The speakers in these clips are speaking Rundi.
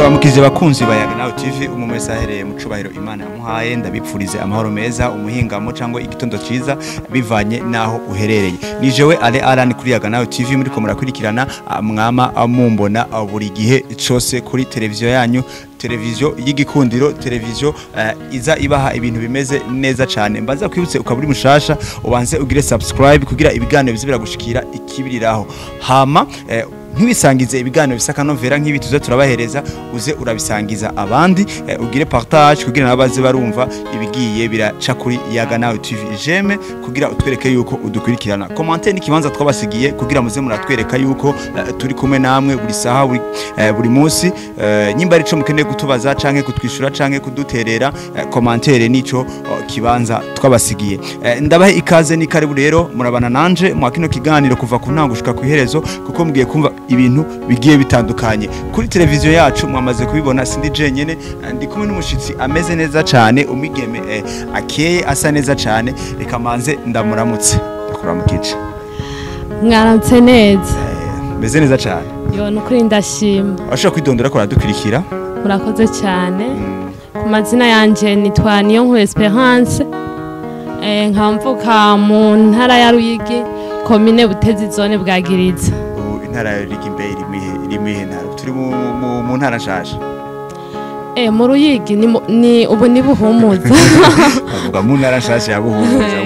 Ndabaramukije bakunzi ba Yaga Nawe TV, umwe wese ahereye mu cubahiro Imana yamuhaye. Ndabipfurize amahoro meza, umuhingamo cyangwa igitondo ciza, bivanye naho uherereye. Ni jewe Ale Alan kuri Yaga Nawe TV, muri ko murakurikirana, mwama mumbona buri gihe cose kuri televiziyo yanyu, televiziyo y'igikundiro, televiziyo iza ibaha ibintu bimeze neza cyane. Mbanza kwibutse, ukaba uri mushasha, ubanze ugire subscribe kugira ibiganiro bize biragushikira ikibiriraho. Hama ntiwisangize ibiganiro bisa kanovera nk'ibi tuze turabahereza, uze urabisangiza abandi, ugire partage kugira nabaze barumva ibigiye biraca kuri Yaga Nawe TV. J'aime kugira utwereke yuko udukurikirana. Commentaire ni kibanza twabasigiye kugira muze muratwereka yuko turi kumwe namwe buri saha, buri munsi. Nyimba ari ico mukeneye kutubaza canke kutwishura canke kuduterera, commentaire nico kibanza twabasigiye. Ndabahe ikaze, ni karibu rero, murabana nanje mwa kino kiganiro kuva ku ntango gushika ku iherezo, kuko mugiye kumva ibintu bigiye bitandukanye kuri televiziyo yacu. Mwamaze kubibona, sindi jenyene, ndi kumwe n'umushitsi ameze neza cyane, umwigeme akeye, asa neza cyane. Reka manze ndamuramutse. Ndakuramukije. Mwaramutse neza. Meze neza cyane. Yo, nukuri ndashima. Ashobora kwidondora ko aradukurikira. Murakoze cyane. Ku mazina yanje nitwa Niyonkuru Esperance, nkaba mvuka mu ntara ya Ruyigi, komine Butezi, zone Bwagiriza. Ubu intara ya Ruyigi mbe iri muhe ntara? Turi mu ntara nshasha. Mu Ruyigi ni ubu ni Buhumuza. Bavuga mu ntara nshasha ya Buhumuza.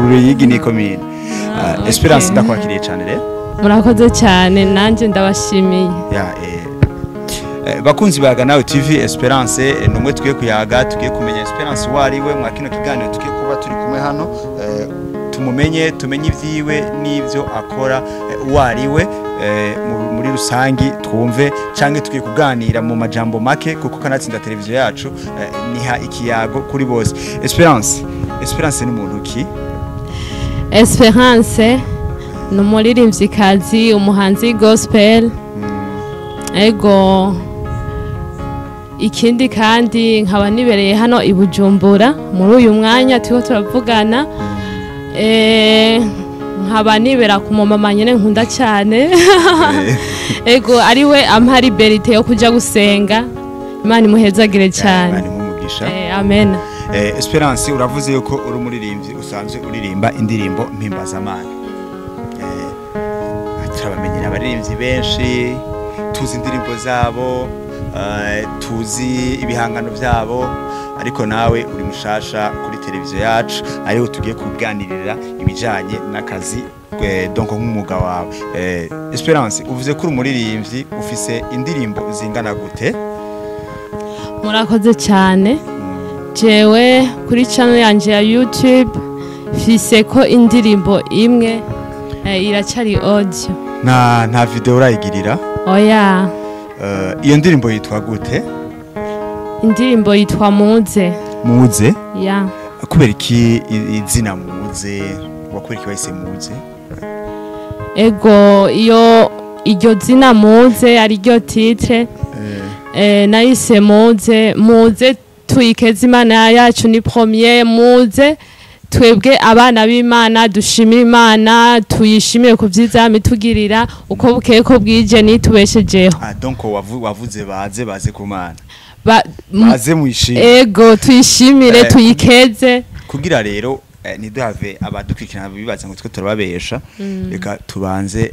Ruyigi ni komine. Esperance, ndakwakiriye cyane rero. Murakoze cyane, nanjye ndabashimiye. Ya, bakunzi ba Yaga Nawe TV, Esperance numwe tugiye kuyaga, tugiye kumenya Esperance uwo ari we mwa kino kiganiro tugiye kuba turi kumwe hano, tumumenye, tumenye ivyiwe n'ivyo akora, uwo ari we muri rusangi, twumve canke tugiye kuganira mu majambo make, kuko kanatsinda televiziyo yacu niha ikiyago kuri bose. Esperance ni muntu ki? Esperance ni umuririmvyikazi, umuhanzi gospel. Ego, ikindi kandi nkaba nibereye hano i Bujumbura muri uyu mwanya turiko turavugana. Nkaba nibera ku mumama nyene nkunda cyane. Ego, ariwe ampa liberté yo kuja gusenga. Imana imuhezagire cyane. Imana imuhe umugisha. Amen. Esperance, uravuze yuko uri umuririmbyi, usanzwe uririmba indirimbo mpimbazamana. Turabamenyera abaririmbyi benshi, tuzi indirimbo zabo, tuzi ibihangano byabo, ariko nawe uri mushasha kuri televiziyo yacu, ariho tugiye kuganirira ibijanye n'akazi, donc nk'umwuga wawe. Esperance, uvuze ko uri umuririmbyi, ufise indirimbo zingana gute? Murakoze cyane. Jewe kuri channel yanje ya YouTube mfise ko indirimbo imwe, iracari audio. Nta video urayigirira? Oya. Iyo ndirimbo yitwa gute? Indirimbo yitwa Muze. Muze? Ya. Kubera iki izina Muze? Wakubera iki wahise Muze? Ego, iyo iryo zina Muze ari ryo titre, nahise Muze, muze tuyikeze Imana yacu ni premier, muze twebwe abana b'Imana dushimira Imana, tuyishimire ku vyiza yamitugirira uko bukeye ko bwije, nitubeshejeho. Ah, donc wavuze baze ku Mana, baze mwishime. Ego, tuyishimire, tuyikeze. Kugira rero ntiduhave abadukurikirana bibaza ngo twe turababesha, reka tubanze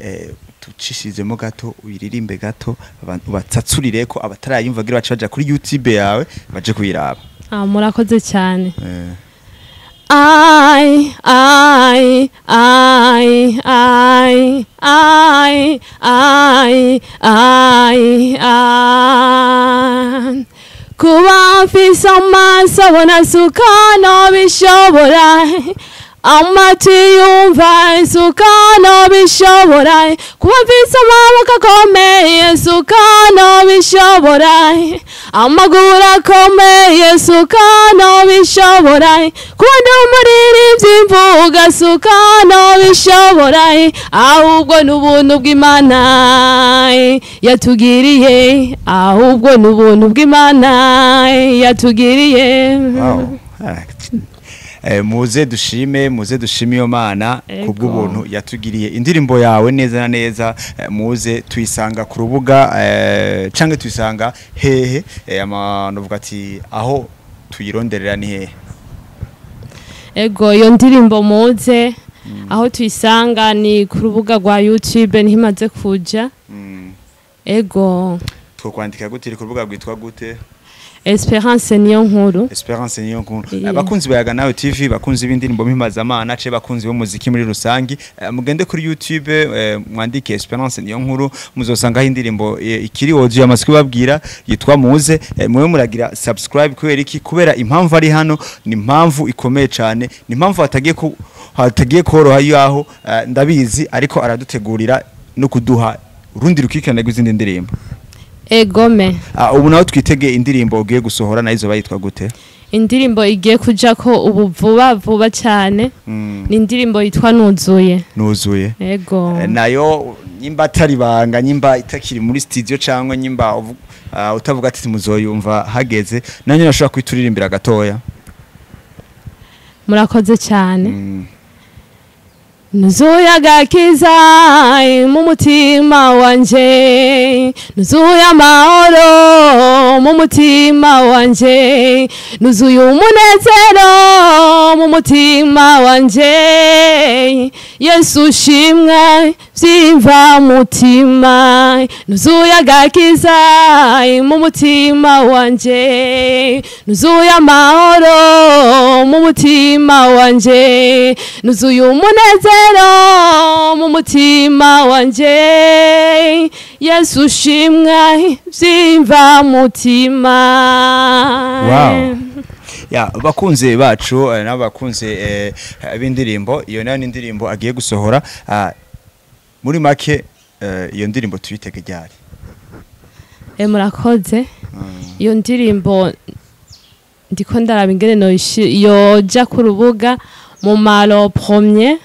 tucishizemo gato, uyiririmbe gato, abantu ubatsaturire ko abatarayumva gira bace baja kuri YouTube yawe baje kuyiraba. Ah, murakoze cyane. I I I I I I I I. Kuba mfise amaso abona suko nobishobora, amatwi yumva suko nobishobora, kuba mfise amaboko akomeye suko nobishobora, amaguru akomeye suko nobishobora, kuba ndi umuririmbyi mvuga suko nobishobora, ahubwo n'ubuntu bw'Imana yatugiriye, ahubwo n'ubuntu bw'Imana yatugiriye. Wow. Ah, Muze dushime, muze dushime iyo Mana Ego. kubw'ubuntu yatugiriye. Indirimbo yawe neza na neza, muze tuyisanga ku rubuga canke tuyisanga hehe? Ama novuga ati aho tuyironderera ni hehe? Ego, iyo ndirimbo Muze aho tuyisanga ni ku rubuga rwa YouTube, ntimaze kuja. Ego. Twokwandika gute? Iri ku rubuga rwitwa gute? Esperance Niyo Nkuru. Esperance Niyo Nkuru. Yeah. Abakunzi bayaga nawe TV, bakunzi b'indirimbo mpimazamana ce bakunzi b'umuziki muri rusangi, mugende kuri YouTube, mwandike Esperance Niyo Nkuru, muzosangaho indirimbo ikiri audio yamaze kubabwira yitwa Muze. Mwe muragira subscribe. Kubera iki? Kubera impamvu ari hano ni impamvu ikomeye cyane, ni impamvu hatagiye koroha yaho, ndabizi, ariko aradutegurira no kuduha urundi rukikane rw'izindi ndirimbo. Egome. Ubu naho twitege indirimbo ugiye gusohora, nayo izoba yitwa gute? Indirimbo igiye kuja ko ubu vuba vuba cyane ni indirimbo yitwa Nuzuye. Nuzuye. Ego. Nayo nyimba atari banga, nyimba itakiri muri studio cyangwa nyimba utavuga ati muzoyumva hageze, nanyo nashobora kwituririmbira gatoya. Murakoze cyane. Nuzuye agakiza mu mutima wanje, nuzuye amahoro mu mutima wanje, nuzuye umunezero mu mutima wanje. Yesu ushimwe vyimva mutima. Nuzuye agakiza mu mutima wanje, nuzuye amahoro mu mutima wanje, nuzuye umunezero mu mutima wanje. Yesu ushimwe vyimva mutima. Wow. Ya, bakunze bacu, n'abakunze b'indirimbo, iyo nayo ni indirimbo agiye gusohora. Muri make, iyo ndirimbo tuyitege ryari? Murakoze. Iyo ndirimbo ndiko ndaraba ingene yoja ku rubuga mu maro premier.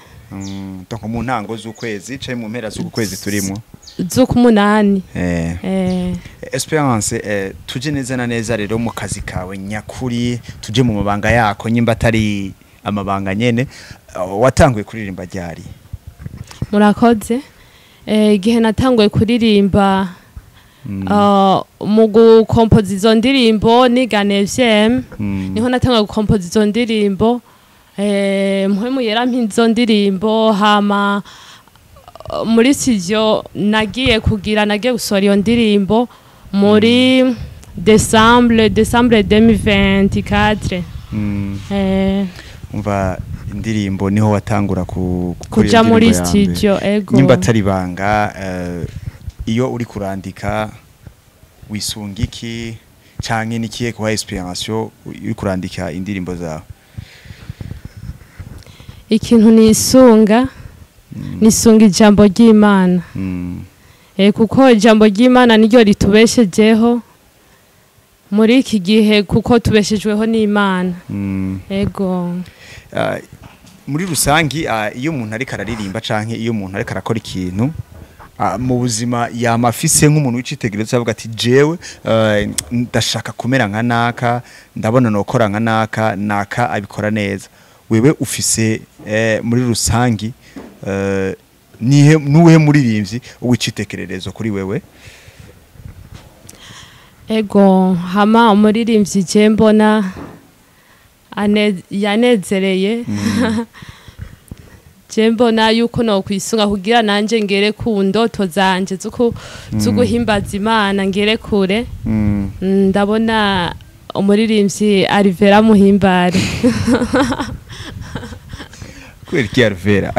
Donc mu ntango z'ukwezi canke mu mpera z'ukwezi turimo? Z'ukumunani. Esperance, tuje neza na neza rero mu kazi kawe nyakuri, tuje mu mabanga yako, nyimba atari amabanga nyene. Watanguye kuririmba ryari? Murakoze. Igihe natanguye kuririmba, mu gukompoza izo ndirimbo, niga neuvième. Niho natanguye gukompoza izo ndirimbo. Mpwemu Yera izo ndirimbo, hama muri studio nagiye gusohora iyo ndirimbo muri décembre 2024. Umva, indirimbo niho watangura gukora kuja iyo muri ndirimbo ya mbere. studio, ego. Nyimba atari ibanga, iyo uri kurandika wisunga iki, canke nikiye kuha inspiration uri kurandika indirimbo zawe? Ikintu nisunga ijambo ry'Imana. Kuko ijambo ry'Imana niryo ritubeshejeho muri iki gihe, kuko tubeshejweho n'Imana. Ego. Muri rusangi, iyo umuntu ariko araririmba canke iyo umuntu ariko arakora ikintu mu buzima, yama afise nk'umuntu w'icitegererezo, avuga ati jewe ndashaka kumera nka naka, ndabona nokora nka naka, naka abikora neza. Wewe ufise muri rusangi nihe nuhe muririmbyi w'icitegererezo kuri wewe? Ego, hama umuririmbyi je mbona yanezereye, je mbona yuko no kwisunga kugira nanje ngere ku ndoto zanje zo guhimbaza Imana, ngere kure. Ndabona umuririmbyi Alvera Muhimbare. Kubera iki Alvera?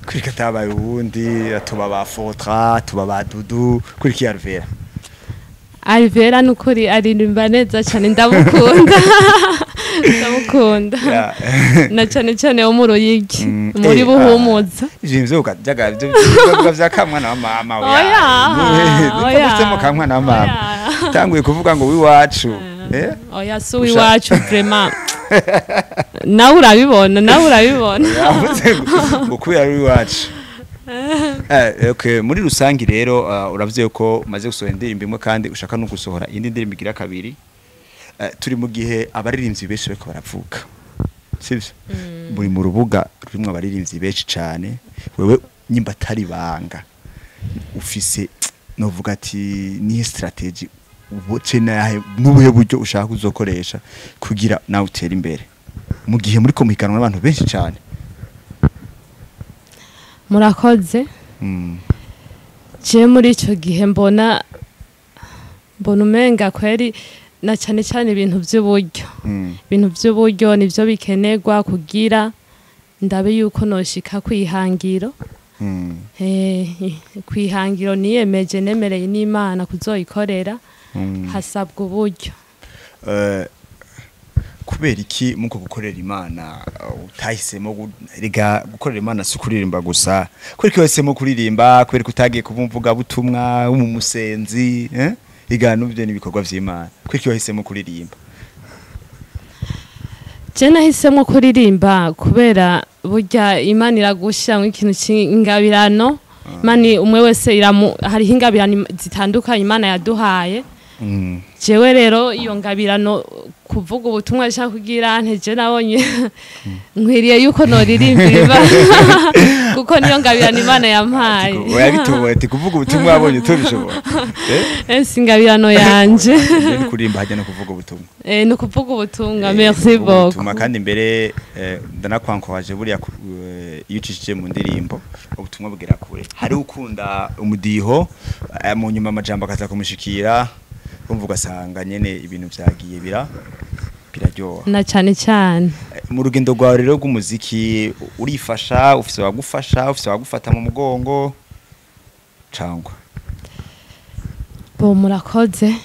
Kubera ko atabaye uwundi, tuba ba Fotra, tuba ba Dudu, kubera iki Alvera? Alvera nukuri aririmba neza cyane, ndamukunda, ndamukunda. Na cyane cyane wo mu Ruyigi, muri Buhumuza. Ivyo vyo vyaga vyo vya kamwana wa mama. Oya, oya. Oya, kamwana wa mama. Oya. Tanguye kuvuga ngo wiwacu, eh. Oya, si uwiwacu vraiment, nawe urabibona, nawe urabibona. Yavuze ngo kubera ari iwacu. Okay, muri rusangi rero, uravuze ko umaze gusohora indirimbo imwe kandi ushaka no gusohora indi ndirimbo igira kabiri. Turi mu gihe abaririmbyi benshi bariko baravuka, sivyo? Muri mu rubuga rurimwo abaririmbyi benshi cane. Wewe nyimba atari banga, ufise, novuga ati nihe strategy uboce nahe, n'ubuhe buryo ushaka kuzokoresha kugira nawe utere imbere mu gihe muri ko muhiganwa n'abantu benshi cane? Murakoze. Je muri ico gihe mbona umenga kweri na cane cane ibintu vy'uburyo, ibintu vy'uburyo nivyo bikenerwa kugira ndabe yuko noshika kwihangiro. Kwihangiro niyemeje, nemereye n'Imana kuzoyikorera, hasabwa uburyo. Kubera iki muko gukorera Imana utahisemo erega gukorera Imana si kuririmba gusa? Kubera iki wahisemo kuririmba? Kubera ko utagiye kuba umuvugabutumwa w'umusenzi, eh? Igano byo n'ibikorwa vy'Imana. Kubera iki wahisemo kuririmba? Je nahisemo kuririmba kubera burya Imana iragusha ikintu c'ingabirano. Imana umwe wese iramu, hariho ingabirano zitandukanye Imana yaduhaye. Jewe rero iyo ngabirano kuvuga ubutumwa nshaka kugira nteje, nabonye nkwiriye yuko noririmbira Imana kuko niyo ngabirano Imana yampaye. Oya, bituboye ati kuvuga ubutumwa wabonye tubishobora, eh? Ese ingabirano yanje Ni kuririmba hajya no kuvuga ubutumwa. Ni ukuvuga ubutumwa. Merci kuvuga beaucoup. ubutumwa. Kandi mbere ndanakwankwaje buriya iyo ucishije mu ndirimbo ubutumwa bugera kure. Hari ukunda umudiho, mu nyuma amajambo akaza kumushikira, umva ugasanga nyene ibintu vyagiye biraryoha. Na cane cane. Mu rugendo rwawe rero rw'umuziki, urifasha, ufise abagufasha, ufise abagufata mu mugongo cangwa? Bo, murakoze.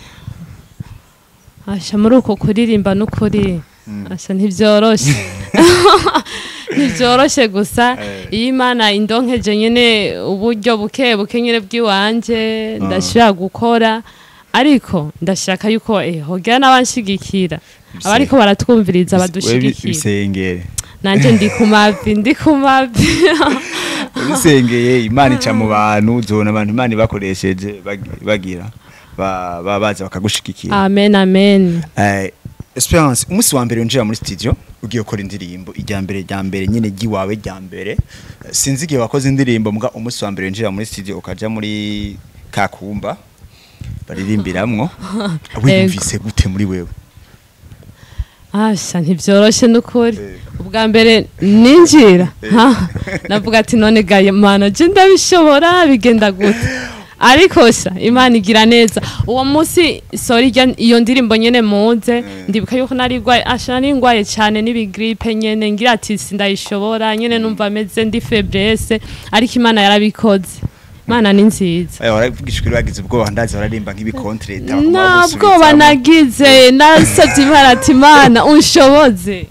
Asha, muri uko kuririmba n'ukuri, asha, ntivyoroshe, ntivyoroshe gusa. Iyo Imana indonkeje nyene uburyo buke buke nyene bw'iwanje, ndashobora gukora, ariko ndashaka yuko hogira n'abanshigikira, abariko baratwumviriza badushigikira. Bisengere. Nanje ndi ku mavi, ndi ku mavi. Bisengeye, Imana ica mu bantu, uzobona abantu Imana ibakoresheje bagira baza bakagushigikira. Amen, amen. Esperance, umunsi wa mbere winjira muri studio ugiye gukora indirimbo ijya mbere, rya mbere nyine ry'iwawe rya mbere, sinzi igihe wakoze indirimbo, mbwa umunsi wa mbere winjira muri studio ukaja muri kakumba baririmbiramwo, wiyumvise gute muri wewe? Asha, ntivyoroshe n'ukuri. Ubwa mbere ninjira, ha, navuga ati none gaye Mana, je ndabishobora? Bigenda gute? Ariko sha, Imana igira neza. Uwo munsi sorry iyo ndirimbo nyene muze, ndibuka yuko nari gwaye, asha, nari ngwaye cyane n'ibigrippe nyene, ngira ati sindayishobora nyene, numva meze ndi faiblesse, ariko Imana yarabikoze. Imana ni nziza. Aya, waravugisha ukuri, wagize ubwoba? Ndazi bararimba nk'ibikontreta. Nta bwoba nagize. Nasabye Imana ati Imana unshoboze,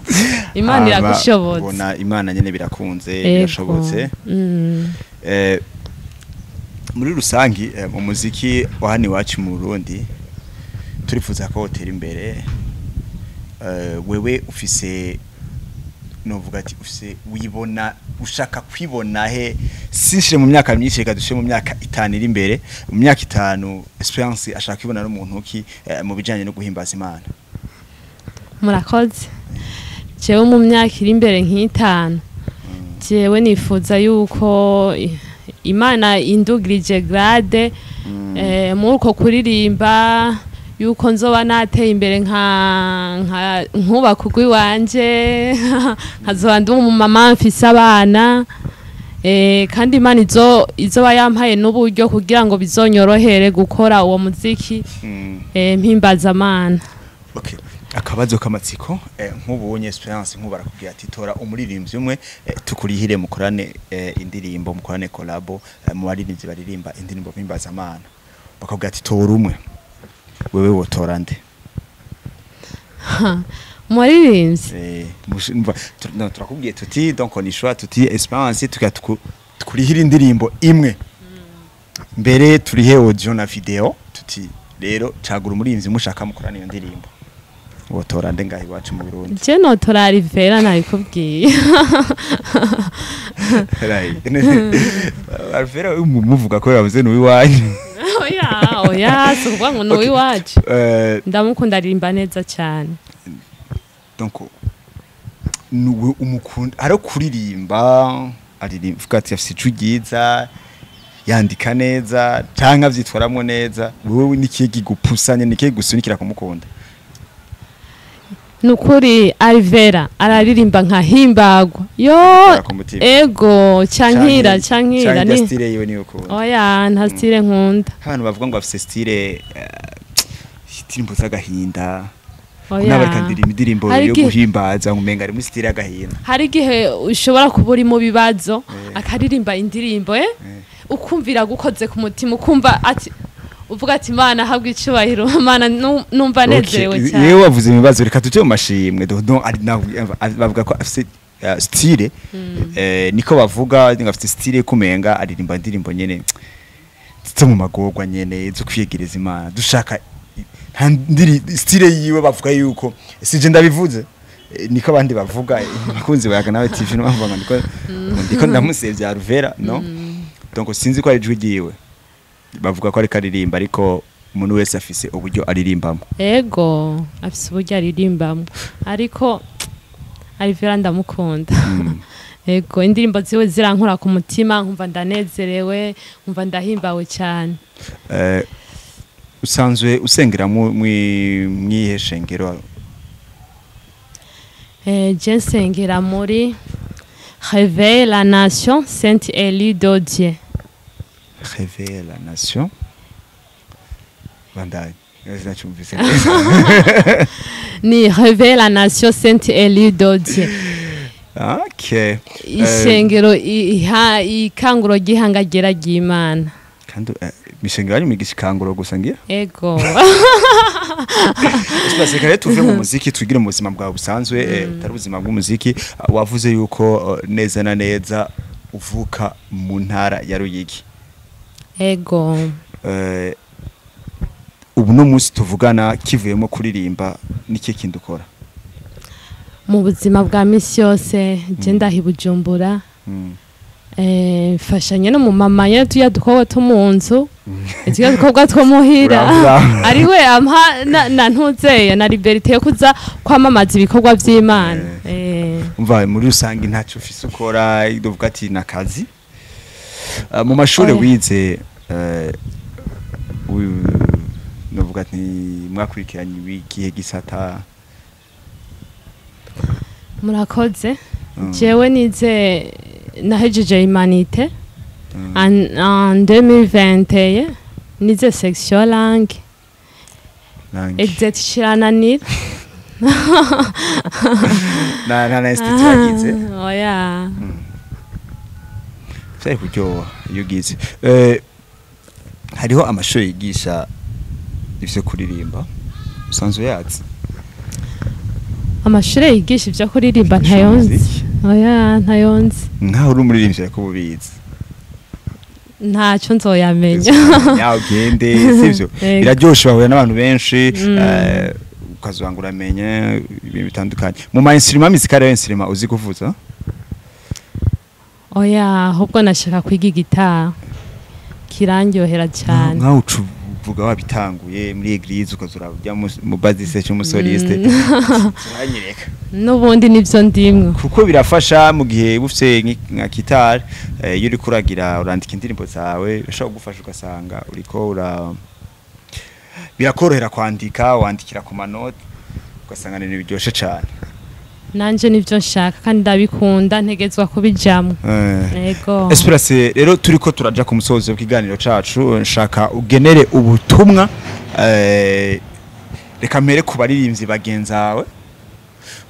Imana iragushoboza. Ubona Imana nyene birakunze. Ego. Birashobotse. Muri rusangi, mu muziki wa hano iwacu mu Burundi turifuza ko wotera imbere. Wewe ufise, novuga ati ufise, wibona, ushaka kwibona he? Sinshire mu myaka myinshi, reka dushire mu myaka 5 iri imbere. Mu myaka 5 Esperance ashaka kwibona n'umuntu ki mu bijanye no guhimbaza Imana? Murakoze. Jewe mu myaka iri imbere nk'itanu, jewe nifuza yuko Imana indugirije grade muri uko kuririmba, yuko nzoba nateye imbere nka nkubaka urw'iwanje, nkazoba ndi umumama mfise abana, kandi Imana izoba yampaye n'uburyo kugira ngo bizonyorohere gukora uwo muziki mpimbaza Imana. Okay. Akabazo k'amatsiko, nk'ubunye Esperance, nk'ubu barakubwira ati tora umuririmbyi umwe, tukurihire mukorane indirimbo, mukorane collabo, mu baririmbyi baririmba indirimbo mpimbazamana, bakubwira ati tora umwe, wewe wotora nde? Umuririmbyi? Umva, no, turakubwiye tuti donc on y choix, tuti Esperance tukurihira indirimbo imwe, mbere turihe audio na video, tuti rero cagura umuririmbyi mushaka mukorane iyo ndirimbo, wotora nde ngaho iwacu mu Burundi? Je notora Alivera, nabikubwiye. Right. Alvera muvuga ko yavuze n'uwiwanyu. Oya, oya, si ukuvuga ngo ni uw'iwacu. Ndamukunda, aririmba neza cyane. Donc nuwe umukunda ari kuririmba, aririmba uvuga ati afise ijwi ryiza, yandika neza canke avyitwaramwo neza. Wewe nikihe kigupusanye, nikihe gusunikira kumukunda? Nukuri Alvera araririmba nkahimbagwa yo. Akora ku mutima. Ego, cankira, cankira. Canke ni style yiwe niyo ukunda? Oya, nta style nkunda. Abantu bavuga ngo afise style, indirimbo z'agahinda. Oya. N'abareka ndirimba indirimbo Hari yo guhimbaza, ngo umenga ari muri style y'agahinda. Hari igihe ushobora kuba uri mu bibazo, akaririmba indirimbo, ukumvira gukoze ku mutima, ukumva ati, uvuga ati: "Imana habwa icubahiro, Imana, numva nezerewe cyane." Yewe, wavuze ibibazo, reka tuje mu mashimwe. Do ari bavuga ko afise style, niko bavuga ngo afise style kumenga aririmba indirimbo nyene zo mu magorwa nyene, zo kwiyegereza Imana. Dushaka nta ndiri style yiwe bavuga yuko sije ndabivuze, niko abandi bavuga, abakunzi bayaga nawe TV no bavuga ngo ndiko ndamusevya Alvera. No, donc sinzi ko ari ijwi ryiwe bavuga ko ariko aririmba, ariko umuntu wese afise uburyo aririmbamo. Ego, afise uburyo aririmbamo, ariko Alvera ndamukunda. Ego, indirimbo ziwe zirankura ku mutima, nkumva ndanezerewe, nkumva ndahimbawe cyane. Usanzwe usengera mwihe shengero? Je nsengera muri Réveil la Nation Sainte Élie de Dieu. Réveil la Nation, bandanye, sinacumvise neza. Ni Réveil la Nation Sainte Élie de Dieu. Ishengero ikanguro ry'ihanga ryera ry'Imana. Kandi mishengero yanyu mwigisha ikanguro gusa ngira? Ego. Espace, reka rero tuve mu muziki twigire mu buzima bwawe busanzwe, butari ubuzima bw'umuziki. Wavuze yuko neza na neza uvuka mu ntara ya Ruyigi. Ego. Ubu no munsi tuvugana, kivuyemo kuririmba, niki kindi ukora? Mu buzima bwa misi yose, je ndaha i Bujumbura. Mfashanye no mu mama nyene tuya dukorwa two mu nzu, tuya dukorwa two muhira. Bravo. Ariwe ampa na ntuzeye na liberté yo kuza kwamamaza ibikorwa vy'Imana. Umva, muri rusange ntacyo ufise ukora uvuga ati nakazi? Mu mashuri Oya. wize, novuga ati mwakurikiranye igihe gisata? Murakoze. Jewe nize, nahejeje humanités en 2021, nize section langue. Langue. Exercice irananira. Na institut wagize? Oya. Vyari kuryoha iyo ugize. Hariho amashuri yigisha ivyo kuririmba, usanzwe yazi? Amashure yigisha ivyo kuririmba ntayonzi. Umuziki. Oya, ntayonzi. Nkaho uri umuririmbyi ariko ububizi. Ntacyo nzoyamenya. Nya ugende, sivyo? Yego. Biraryoshe, bahura n'abantu benshi, ukazubanga uramenye ibintu bitandukanye mu ma instrument musical. Rero instrument uzi kuvuza? Oya, ahubwo nashaka kwiga igitari, kirandyohera cyane. Nkaho uca uvuga wabitanguye muri église, ukazura ujya mu bassiste cyangwa umusoliste, turanyereka. N'ubundi nivyo ndimwo. Kuko birafasha mu gihe uba ufise nka guitare, iyo uriko uragira urandika indirimbo zawe, bishobora kugufasha, ugasanga uriko ura birakorohera kwandika, wandikira ku manota, ugasanga ni ibintu biryoshe cane. Nanje nivyo nshaka kandi ndabikunda, ntegezwa kubijamwo. Yego. Esperance, rero turiko turaja ku musozo w'ikiganiro cacu, nshaka ugenere ubutumwa, reka mpere ku baririmbyi bagenzawe,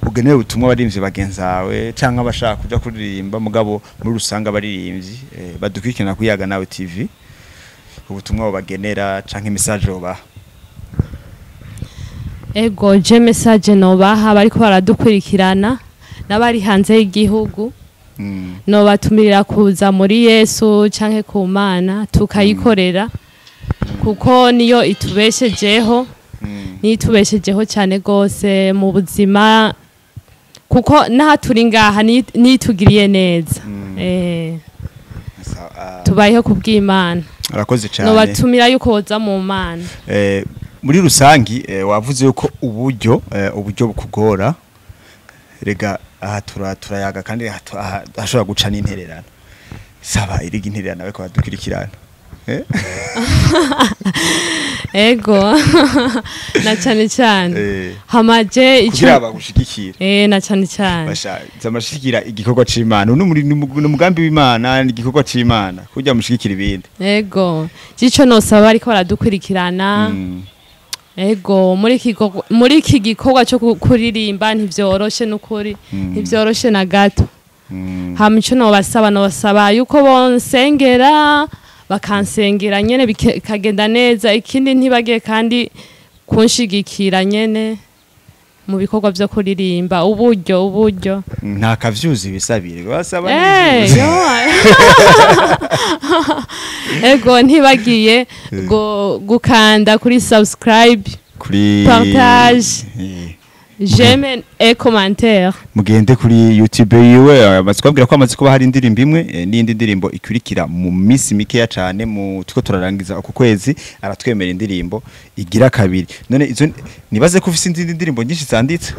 ugenere ubutumwa abaririmbyi bagenzawe canke abashaka kuja kuririmba, mugabo muri rusange abaririmbyi badukurikirana ku Yaga Nawe TV, ubutumwa bubagenera canke message bobaha. Ego, je message nobaha bariko baradukurikirana n'abari hanze y'igihugu, nobatumirira kuza muri Yesu canke ku Mana, tukayikorera, kuko niyo itubeshejeho, niyo itubeshejeho cyane gose mu buzima, kuko n'aha turi ngaha niyo itugiriye neza. Tubayeho kubw'Imana. Arakoze cyane. Nobatumira yuko boza mu Mana. Muri rusangi wavuze yuko uburyo bukugora. Rega aha turayaga kandi hashobora guca n'intererano. Saba iriga intererano bariko badukurikirana. Ego na cyane cyane hamaje ico kugira bagushigikira. Na cyane cyane basha zamashigikira igikorwa c'Imana. N'umugambi w'Imana ni igikorwa c'Imana kujya mushigikira ibindi. Ego cico nosaba ariko baradukurikirana. Ego muri iki gikorwa cyo kuririmba ntivyoroshe n'ukuri, ntivyoroshe na gato. Hama ico nobasaba yuko bonsengera bakansengera nyene bikagenda neza. Ikindi ntibagiye kandi kunshigikira nyene mu bikorwa byo kuririmba, uburyo nta kavyuzi bisabire basaba n'ivyuzi. Ego ntibagiye gukanda kuri subscribe, kuri partage, j'aime et commentaire. Mugende kuri YouTube yiwe, amaze ko amaze kuba hari indirimbo imwe n'indi ndirimbo ikurikira mu minsi mikeya cyane mu tuko turarangiza uku kwezi aratwemera indirimbo igira kabiri. None izo nibaze ko ufise izindi ndirimbo nyinshi zanditse?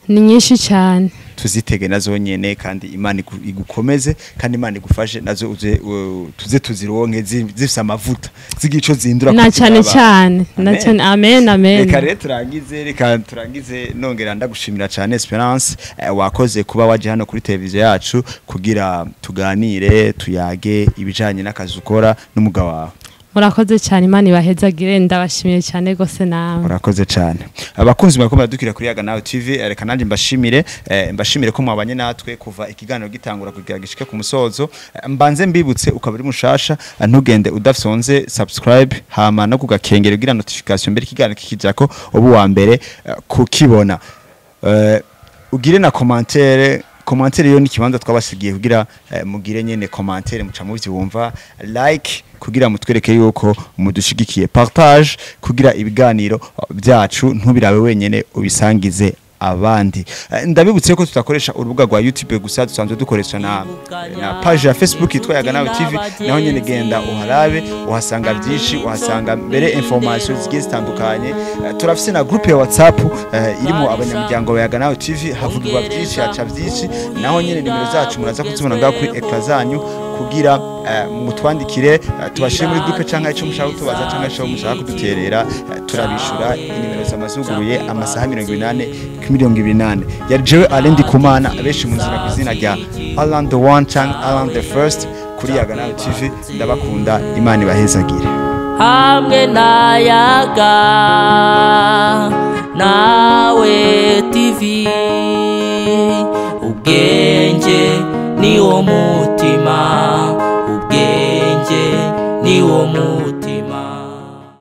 Ni nyinshi cyane. Tuzitege nazo nyene kandi Imana igukomeze kandi Imana igufashe nazo tuze tuzironke zifise amavuta zigico zindura na cyane cyane na cyane. Amen, amen. Reka rero turangize nongera ndagushimira cyane Esperance, wakoze kuba waje hano kuri televiziyo yacu kugira tuganire tuyage ibijanye n'akazi ukora n'umugabo wawe. Murakoze cyane, Imana ibahezagire, ndabashimiye cyane gose nawe. Murakoze cyane. Abakunzi bariko baradukira kuri Yaga Nawe TV, reka nanje mbashimire ko mwabanye natwe kuva ikiganiro gitangura kugira gishike ku musozo. Mbanze mbibutse ukaba uri mushasha ntugende udafyonze subscribe hama no kugakengera kugira notification mbere ikiganiro kikijako ubu wa mbere kukibona. Ugire na commentaire yo ni kibanza twabasigiye kugira mugire nyene commentaire muca muvyumva, like kugira mutwereke yuko mudushigikiye, partage kugira ibiganiro byacu ntubirabe wenyene ubisangize abandi. Ndabibutse ko tutakoresha urubuga rwa YouTube gusa, dusanzwe dukoresha na page ya Facebook yitwa Yaga Nawe TV, naho nyene genda uharabe uhasanga byinshi, uhasanga mbere information zigiye zitandukanye. Turafise na groupe ya WhatsApp irimo abanyamuryango ba Yaga Nawe TV, havugirwa byinshi haca byinshi, naho nyene nimero zacu muraza kuzibona ngaho kuri ekra zanyu kugira mutwandikire tubashire muri groupe canka ico mushaka kutubaza canka ico mushaka kuduterera, turabishura. Inimero zamazuguruye amasaha 80 ku 28. Yari jewe Alain Ndikumana, abenshi munzira ku izina rya Alan the One canke Alan the First kuri Yaga Nawe TV. Ndabakunda, Imana ibahezagire. Hamwe na Yaga Nawe TV, ubwenge ni wo mutima, ubwenge ni wo mutima.